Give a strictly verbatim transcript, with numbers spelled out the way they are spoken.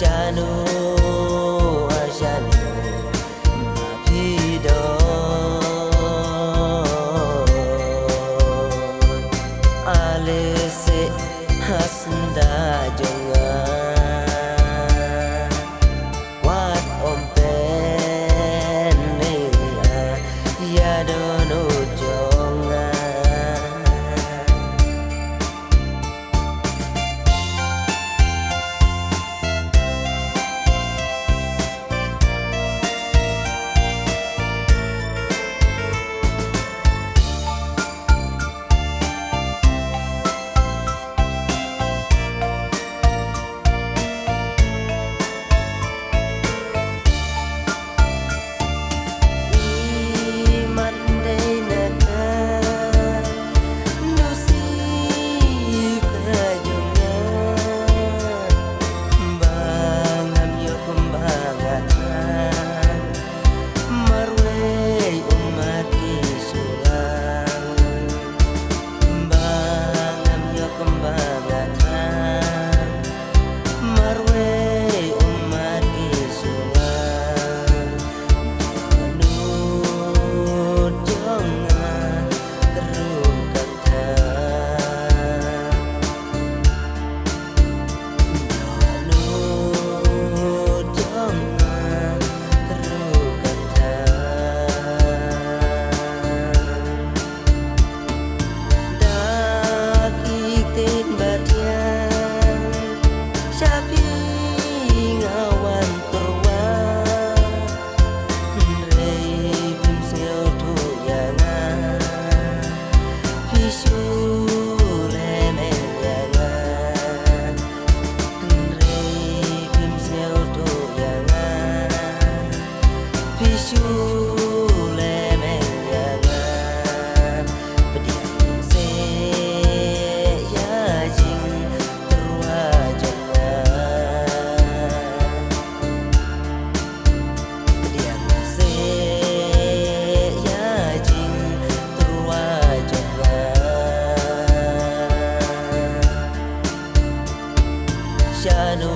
Shano, shano, ma phi don. Ale se hasnda jong nga. Wat ym pynlynga ïa dohnud jong nga. Marwei ummat ki shulang. Ba ngam ïoh kumba nga thrang. Marwei ummat ki shulang. Dohnud jong nga ruh ka thrang. Dohnud jong nga ruh ka thrang. Da ki ktien ba thiang sha phi nga wan tyrwa. Hynrei phim sngewthuh ïa nga, phi shu leh mel ïa nga. Hynrei phim sngewthuh ïa nga, phi shu leh mel ïa nga. Pdiang seh ïa jingtyrwa jong nga. Pdiang seh ïa jingtyrwa jong nga. Shano,